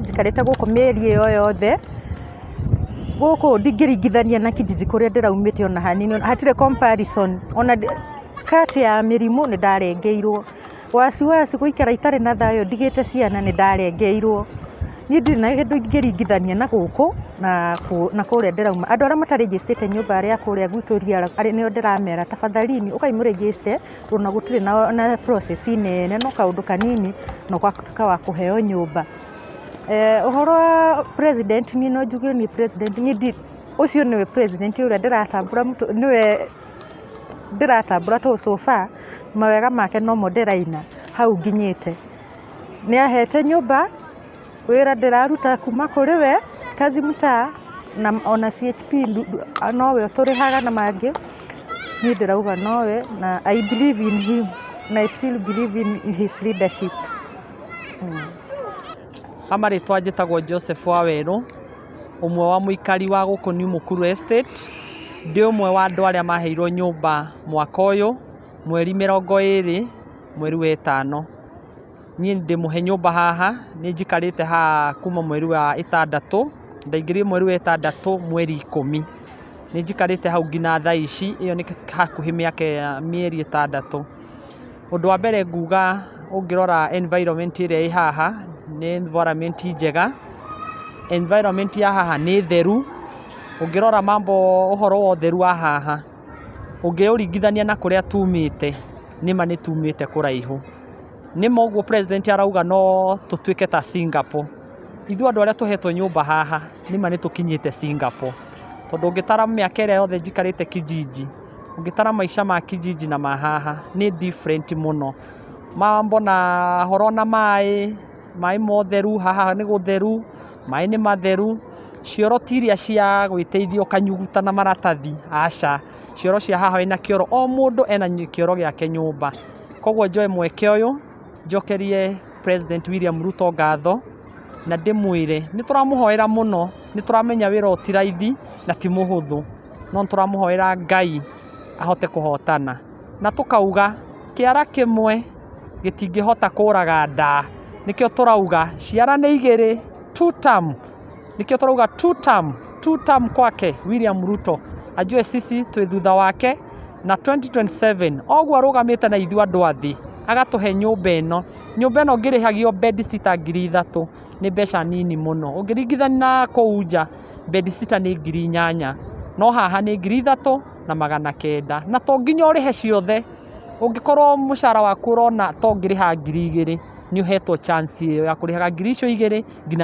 Njikarĩte gũkũ mĩeri ĩyo yothe, gũkũ ndingĩringithania na kijiji kũrĩa ndĩraumĩte ona hanini, hatirĩ comparison. Ona kati ya mĩrimũ nĩ ndarengeirwo, wasiwasi gũikara itarĩ na thayũ ndigĩte ciana nĩ ndarengeirwo. Niĩ ndirĩ na kĩndũ ingĩringithania na gũkũ na kũrĩa ndĩrauma. Andũ arĩa matarĩnjĩcitĩte nyũmba arĩa a kũrĩa gwitũ Riara nĩo ndĩramera tafadhalini ũkai mũrĩnjĩcite tondũ ona gũtirĩ na process nene no kaũndũ kanini na ũgatuĩka wa kũheo nyũmba. Ũhoro wa president niĩ no njuge niĩ president niĩ ũcio nĩwe president ũrĩa ndĩratambũra nĩwe ndĩratambũra tondũ so far mawega make nomo ndĩraina hau nginyĩte. Nĩ ahete nyũmba, wĩra ndĩraruta kuma kũrĩ we, kazi mtaa na ona CHP nowe ũtũrĩhaga na mangĩ, niĩ ndĩrauga nowe na I believe in him na I still believe in his leadership. Ha marĩtwa njĩtagwo Joseph Wawerũ, ũmwe wa mũikari wa gũkũ New Mukuru Estate. Ndĩ ũmwe wa andũ arĩa maheirwo nyũmba mwaka ũyũ, mweri 20 mweri wa ĩtano. Niĩ ndĩ mũhe nyũmba haha, nĩ njikarĩte haha kuma mweri wa ĩtandatũ, ndaingĩrire mweri wa ĩtandatũ mweri 10. Nĩ njikarĩte hau nginya thaa ici, ĩyo nĩ hakuhĩ mĩaka ya mĩeri 6. Ũndũ wa mbere nguga ũngĩrora environment ĩrĩa ĩ haha, nĩ environment njega, environment ya haha nĩ theru, ũngĩrora mambo ũhoro wa ũtheru wa haha, ũngĩũringithania na kũrĩa tumĩte, nĩma nĩ tumĩte kũraihu. Nĩma ũguo president arauga no tũtuĩke ta Singapore. Ithuĩ andũ arĩa tũhetwo nyũmba haha, nĩma nĩ tũkinyĩte Singapore. Tondũ ũngĩtara mĩaka ĩrĩa yothe njikarĩte kijiji, ũngĩtara maica ma kijiji na ma haha, nĩ different mũno. Mambo na ũhoro na maĩ, maĩ ma ũtheru, haha nĩ gũtheru, maĩ nĩ matheru, cioro ti iria cia gwĩteithia ũkanyuguta na maratathi, aca. Cioro cia haha wĩna kĩoro, o mũndũ ena kĩoro gĩake nyũmba. Koguo njoe mweke ũyũ, njokerie President William Ruto ngatho, na ndĩmwĩre nĩ tũramũhoera mũno, nĩ tũramenya wĩra ũyũ ti raithi na ti mũhũthũ, no nĩ tũramũhoera Ngai ahote kũhotana. Na tũkauga kĩara kĩmwe gĩtingĩhota kũraga ndaa, nĩkĩo tũrauga ciara nĩ igĩrĩ, two term. Nĩkĩo tũrauga two term, two term kwake William Ruto. Ajue sisi twĩ thutha wake na 2027 oguo arũgamĩte na ithuĩ andũ a thĩ agatũhe nyũmba ĩno. Nyũmba ĩno ũngĩrĩhagio bed sitter 3,000 nĩ mbeca nini mũno. Ũngĩringithania na kũu nja bed sitter nĩ 8,000 no haha nĩ 3,900 na to nginya ũrĩhe ciothe. Ũngĩkorwo mũcara waku ũrona ta ũngĩrĩha 2,000 nĩ ũhetwo chance ĩyo ya kũrĩhaga ngiri icio igĩrĩ nginya